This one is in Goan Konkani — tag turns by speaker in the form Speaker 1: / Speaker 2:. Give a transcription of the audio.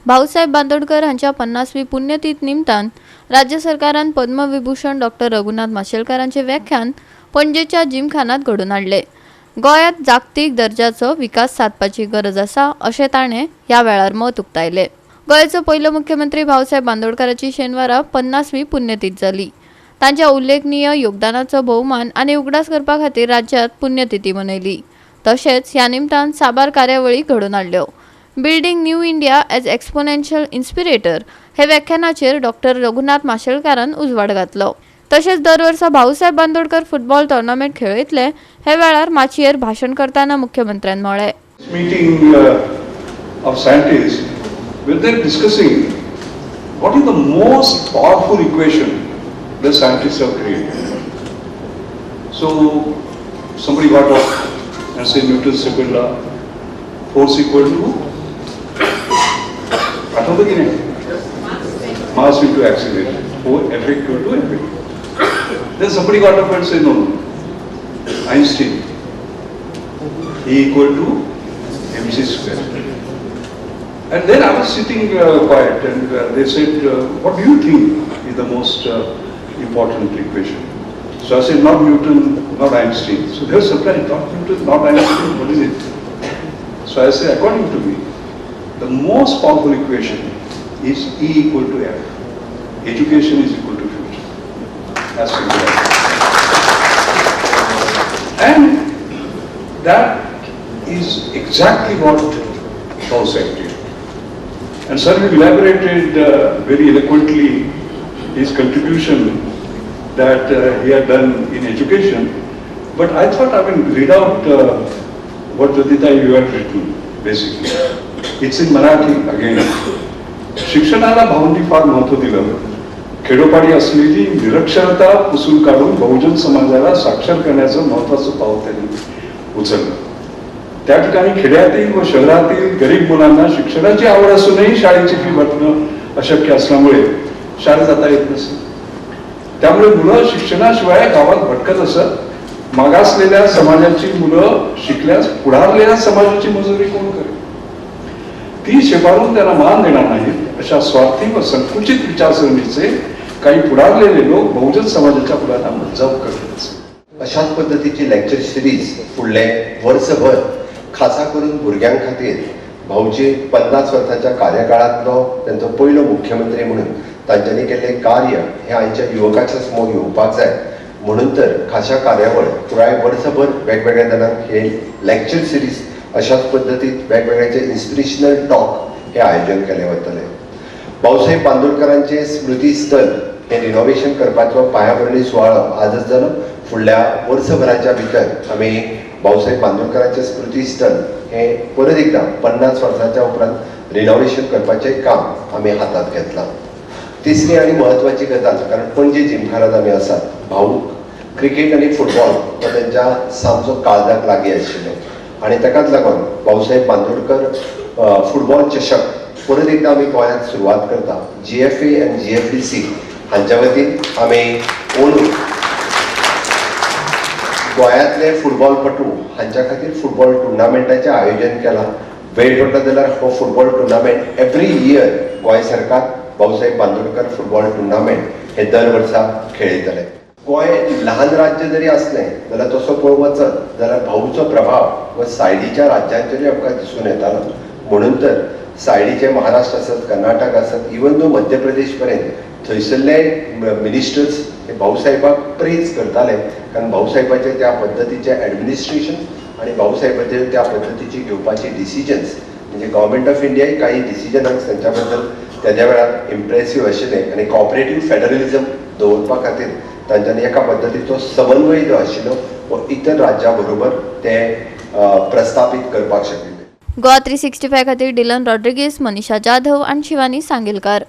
Speaker 1: भाऊसाहेब बांदोडकर हांच्या 50वी पुण्यतीथ निमतान राज्य सरकारान पद्मविभूषण डॉक्टर रघुनाथ माशेलकारांचे व्याख्यान पणजेच्या जिमखानात घडोवन हाडले. गोंयांत जागतीक दर्जाचो विकास सादपाची गरज आसा, अशें ताणें ह्या वेळार मत उक्तायलें. गोंयचो पयलो मुख्यमंत्री भाऊसाहेब बांदोडकाराची शेनवारा 50वी पुण्यतीथ जाली. तांच्या उल्लेखनीय योगदानाचो भोवमान आनी उगडास करपा खातीर राज्यात पुण्यतिथी मनयली. तशेंच ह्या निमतान साबार कार्यावळी घडोवन हाडल्यो. "Building New India as Exponential Inspirator" हे व्याख्यानाचेर डॉक्टर रघुनाथ माशेलकारान उजवाड घातलो. तशेंच दर वर्सा भाऊसाहेब बांदोडकर फुटबॉल टोर्नामेंट खेळयतले. हे वेळार माचयेर भाशण करतना मुख्यमंत्र्यान म्हळें,
Speaker 2: Meeting of scientists where they're discussing what is the most powerful equation the scientists have created. So somebody got up and said Newton's second law, force equal to, आठवतं की नाही? Mass into acceleration, or F equal to F. Then somebody got up and said, No, Einstein, E equal to mc square." And then I was sitting quiet and they said, "What do you think is the most important equation?" So I said, "Not Newton, not Einstein." So they were surprised, "Not Newton, not Einstein, what is it?" So I said, "According to me, the most powerful equation is E equal to F. Education is equal to future." As simple as that. And that is exactly what Bhausaheb did. And sir, you elaborated very eloquently his contribution that he had done in education. But I thought I will read out what, Jyotita, you had written, basically. It's in Marathi again. शिक्षणाला भाऊंनी फार महत्व दिलं. खेडोपाडी असलेली निरक्षरता पुसून काढून बहुजन समाजाला साक्षर करण्याचं महत्वाचं पाऊल त्यांनी उचललं. त्या ठिकाणी खेड्यातील व शहरातील गरीब मुलांना शिक्षणाची आवड असूनही शाळेची फी भरणं अशक्य असल्यामुळे शाळेत जाता येत नसे. त्यामुळे मुलं शिक्षणाशिवाय गावात भटकत असत. मागासलेल्या समाजाची मुलं शिकल्यास पुढारलेल्या समाजाची मजुरी कोण करेल? ती शेफारून त्यांना मान देणार नाहीत, अशा स्वार्थी व संकुचित विचारसरणीचे काही पुढारलेले लोक बहुजन समाजाच्या मुलांना मज्जाव करत असत.
Speaker 3: अशाच पद्दतीची लेक्चर सिरीज फुडले वर्सभर खासा करून भुरग्यां खातीर, भाऊजी 50 वर्सांच्या कार्यकाळांतलो तेंचो पयलो मुख्यमंत्री म्हणून तांच्यांनी केल्लें कार्य हें आयच्या युवकाच्या समोर येवपाक जाय म्हणून तर खाशा कार्यावळ पुराय वर्सभर वेगवेगळ्या जाणांक हे लेक्चर सिरीज अशाच पद्दतीत वेगवेगळ्याचे इन्स्पिरेशनल टॉक हे आयोजन केलें वतलें. भाऊसाहेब बांदोडकरांचें स्मृती स्थल हें रिनोवेशन करपाचो पायाभरणी सुवाळो आजच जालो. फुडल्या वर्सभराच्या भितर आमी भाऊसाहेब बांदोडकरांचें स्मृती स्थल हें परत एकदां 50 वर्सांच्या उपरांत रिनोवेशन करपाचें काम आमी हातांत घेतलां. तिसरी आनी म्हत्वाची गजाल, कारण पणजे जिमखानात आमी आसात, भाऊ क्रिकेट आनी फुटबॉल हो तेंच्या सामको काळजाक लागीं आशिल्लो आनी ताकाच लागून भाऊसाहेब बांदोडकर फुटबॉल चषक परत एकदां आमी गोंयांत सुरवात करता. जीएफए आनी जीएफडीसी हांच्या वतीन आमी अंदू गोंयांतले फुटबॉलपटू हांच्या खातीर फुटबॉल टुर्नामेंटाचें आयोजन केलां. वेळ पडलो जाल्यार हो football tournament every year Goem सरकार भाऊसाहेब बांदोडकर फुटबॉल टुर्नामेंट हे दर वर्सा खेळयतले. गोंय ल्हान राज्य जरी आसलें जाल्यार तसो पळोवंक वचत जाल्यार भाऊचो प्रभाव हो सायडीच्या राज्यांचेरूय आमकां दिसून येतालो. म्हणून तर सायडीचे महाराष्ट्र आसत, कर्नाटक आसत, इवन दो मध्य प्रदेश पर्यंत थंयसरले मिनिस्टर्स हे भाऊसाहेबाक प्रेज करताले, कारण भाऊसाहेबाचे त्या पद्दतीचे ॲडमिनिस्ट्रेशन आणि भाऊसाहेबाचे त्या पद्दतीची घेवपाची डिसिजन्स, म्हणजे गव्हर्मेंट ऑफ इंडियाय काही डिसिजनांक तांच्या बद्दल तेद्या वेळार इम्प्रेसीव आशिल्ले आनी कॉपरेटीव फेडरलिजम दवरपा खातीर तांच्यांनी एका पद्दतीचो समन्वय जो आशिल्लो हो इतर राज्यां बरोबर ते प्रस्थापीत करपाक शकिल्ले.
Speaker 1: गोवा 365 खातीर डिलन रॉड्रिगीस, मनीषा जाधव आणि शिवानी सांगेलकार.